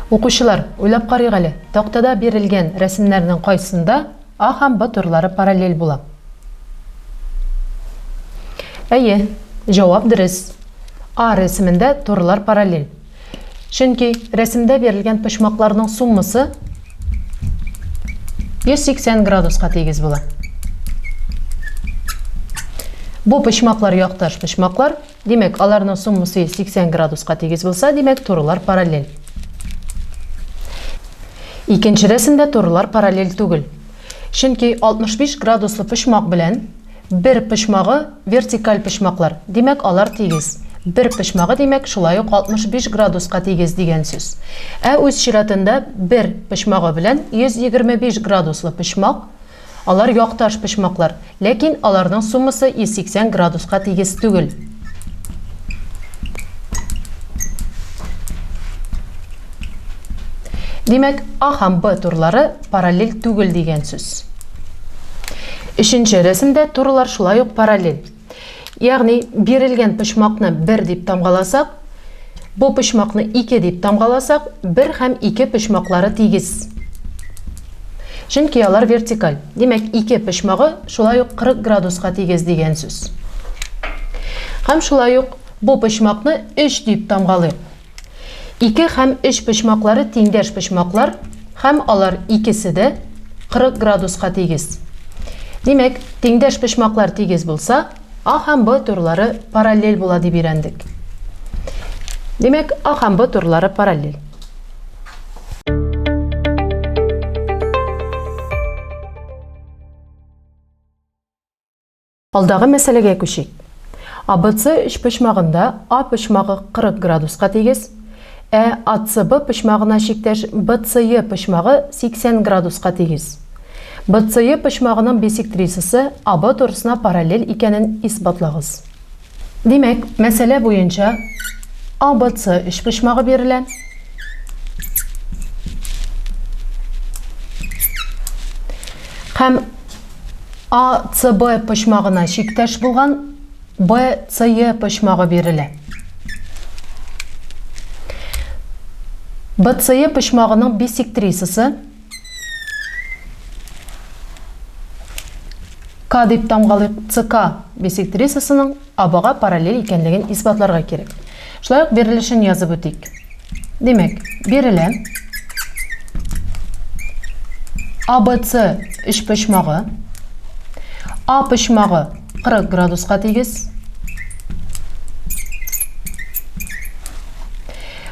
Укучылар, уйлап карыйк әле, тактада бирелгән рәсемнәрнең кайсында А һәм Б турлары параллель була? Әйе, җавап дөрес. А рәсемендә турлар параллель. Чөнки рәсемдә бирелгән почмакларның суммасы 180 градуска тигез була. Бу почмаклар якташ почмаклар, димәк, аларның суммасы 180 градуска тигез булса, димәк, турылар параллель. Икенче рәсемдә турылар параллель түгел. Чөнки 65 градуслы почмак белән бер почмагы вертикаль почмаклар, димәк, алар тигез. Бер почмагы, димәк, шулай ук 65 градуска тигез дигән сүз. Ә үз чиратында бер почмагы белән 125 градуслы почмак, алар якташ почмаклар, ләкин аларның суммасы 180 градуска тигез түгел. Димәк, А һәм Б турлары параллель түгел дигән сүз. Өченче рәсемдә турлар шулай ук параллель. Ягъни бирелгән почмакны 1 дип тамгаласак, бу почмакны 2 дип тамгаласак, 1 һәм 2 почмаклары тигез. Чөнки алар вертикаль. Димәк, 2 почмагы шулай ук 40 градуска тигез дигән сүз. Һәм шулай ук бу почмакны 3 дип тамгалыйк. 2 һәм 3 почмаклары тиңдәш почмаклар һәм алар икесе дә 40 градуска тигез. Димәк, тиңдәш почмаклар тигез булса, А һәм Б турлары параллель була дип өйрәндек. Димәк, А һәм Б турлары параллель. Алдагы мәсьәләгә күчик. АБЦ өчпочмагында А почмагы 40 градуска тигез, ә АЦБ почмагына чиктәш БЦЕ почмагы 80 градуска тигез. БЦЕ почмагының бисектрисасы АБ турысына параллель икәнен исбатлагыз. Димәк, мәсьәлә буенча АБЦ өчпочмагы бирелә. Һәм АЦБ почмагына чиктәш булган БЦЕ почмагы бирелә. БЦЕ почмагының бисектрисасы К дип тамгалыйк, ЦК бисектрисасының АБга параллель икәнлеген исбатларга кирәк. Шулай ук бирелешен язып үтик. Димәк, бирелә АБЦ өчпочмагы, А почмагы 40 градуска тигез,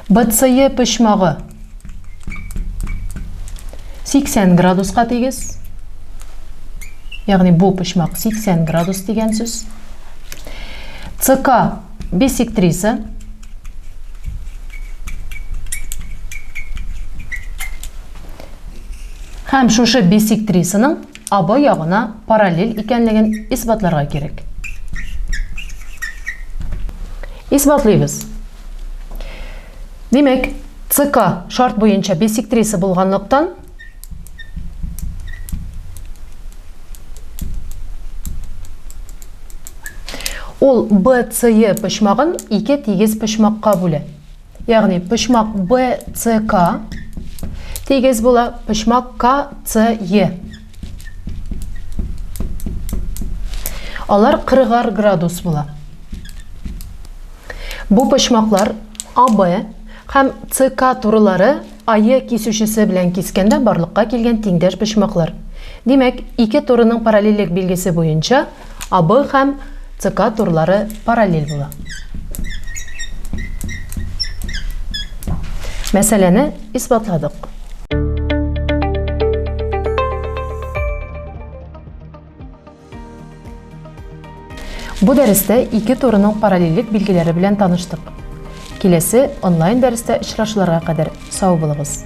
БЦЕ почмагы 80 градуска тигез. Ягъни бу почмак 80 градус дигән сүз. ЦК бисектриса һәм шушы бисектрисаның АБ ягына параллель икәнлеген исбатларга кирәк. Исбатлыйбыз. Димәк, ЦК шарт буенча бисектриса булганлыктан, ул BCE почмагын ике тигез почмакка бүлә. Ягъни почмак BCK тигез була почмак KCE. Алар 40 градус була. Бу почмаклар АБ һәм ЦК турылары АЕ кисүчесе белән кискәндә барлыкка килгән тиңдәш почмаклар. Димәк, ике турының параллельлек билгесе буенча АБ һәм ЦК турлары параллель була. Мәсьәләне исбатладык. Бу дәрестә ике турының параллельлек билгеләре белән таныштык. Киләсе онлайн дәрестә очрашуларга кадәр сау булыгыз.